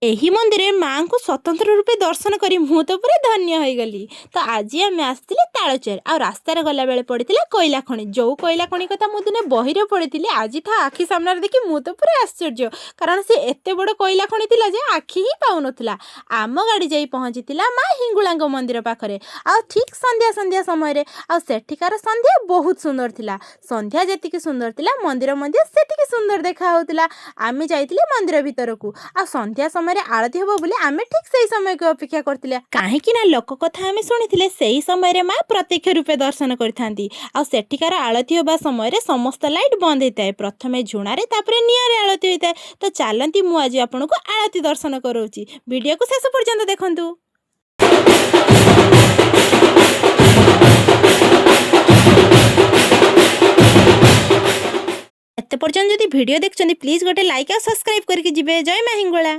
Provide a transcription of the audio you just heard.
ଏହି ମନ୍ଦିରରେ ମାଆଙ୍କୁ ସ୍ୱତନ୍ତ୍ର ରୂପେ ଦର୍ଶନ କରି ମୁଁ ତ ପୁରା ଧନ୍ୟ ହୋଇଗଲି। ତ ଆଜି ଆମେ ଆସିଥିଲେ ତାଳଚେର, ଆଉ ରାସ୍ତାରେ ଗଲାବେଳେ ପଡ଼ିଥିଲା କୋଇଲା ଖଣି। ଯେଉଁ କୋଇଲା ଖଣି କଥା ମୁଁ ଦିନେ ବହିରେ ପଢ଼ିଥିଲି, ଆଜି ତା ଆଖି ସାମ୍ନାରେ ଦେଖି ମୁଁ ତ ପୁରା ଆଶ୍ଚର୍ଯ୍ୟ। କାରଣ ସେ ଏତେ ବଡ଼ କୋଇଲା ଖଣି ଥିଲା ଯେ ଆଖି ହିଁ ପାଉନଥିଲା। ଆମ ଗାଡ଼ି ଯାଇ ପହଞ୍ଚିଥିଲା ମା ହିଙ୍ଗୁଳାଙ୍କ ମନ୍ଦିର ପାଖରେ, ଆଉ ଠିକ୍ ସନ୍ଧ୍ୟା ସନ୍ଧ୍ୟା ସମୟରେ। ଆଉ ସେଠିକାର ସନ୍ଧ୍ୟା ବହୁତ ସୁନ୍ଦର ଥିଲା। ସନ୍ଧ୍ୟା ଯେତିକି ସୁନ୍ଦର ଥିଲା, ମନ୍ଦିର ମଧ୍ୟ ସେତିକି ସୁନ୍ଦର ଦେଖା ହେଉଥିଲା। ଆମେ ଯାଇଥିଲେ ମନ୍ଦିର ଭିତରକୁ, ଆଉ ସନ୍ଧ୍ୟା ସମୟରେ ଆଳତି ହେବ ବୋଲି ଆମେ ଠିକ୍ ସେଇ ସମୟକୁ ଅପେକ୍ଷା କରିଥିଲେ। କାହିଁକି ନା ଲୋକ କଥା ଆମେ ଶୁଣିଥିଲେ, ସେହି ସମୟରେ ମା ପ୍ରତ୍ୟକ୍ଷ ରୂପେ ଦର୍ଶନ କରିଥାନ୍ତି। ଆଉ ସେଠିକାର ଆଳତି ହେବା ସମୟରେ ସମସ୍ତ ଲାଇଟ୍ ବନ୍ଦ ହେଇଥାଏ। ପ୍ରଥମେ ଝୁଣାରେ, ତାପରେ ନିଆଁରେ ଆଳତି ହୋଇଥାଏ। ତ ଚାଲନ୍ତି, ମୁଁ ଆଜି ଆପଣଙ୍କୁ ଆଳତି ଦର୍ଶନ କରାଉଛି। ଭିଡ଼ିଓକୁ ଶେଷ ପର୍ଯ୍ୟନ୍ତ ଦେଖନ୍ତୁ। ଏତେ ପର୍ଯ୍ୟନ୍ତ ଯଦି ଭିଡ଼ିଓ ଦେଖୁଛନ୍ତି, ପ୍ଲିଜ୍ ଗୋଟେ ଲାଇକ୍ ଆଉ ସବସ୍କ୍ରାଇବ୍ କରିକି ଯିବେ। ଜୟ ମା ହିଙ୍ଗୁଳା।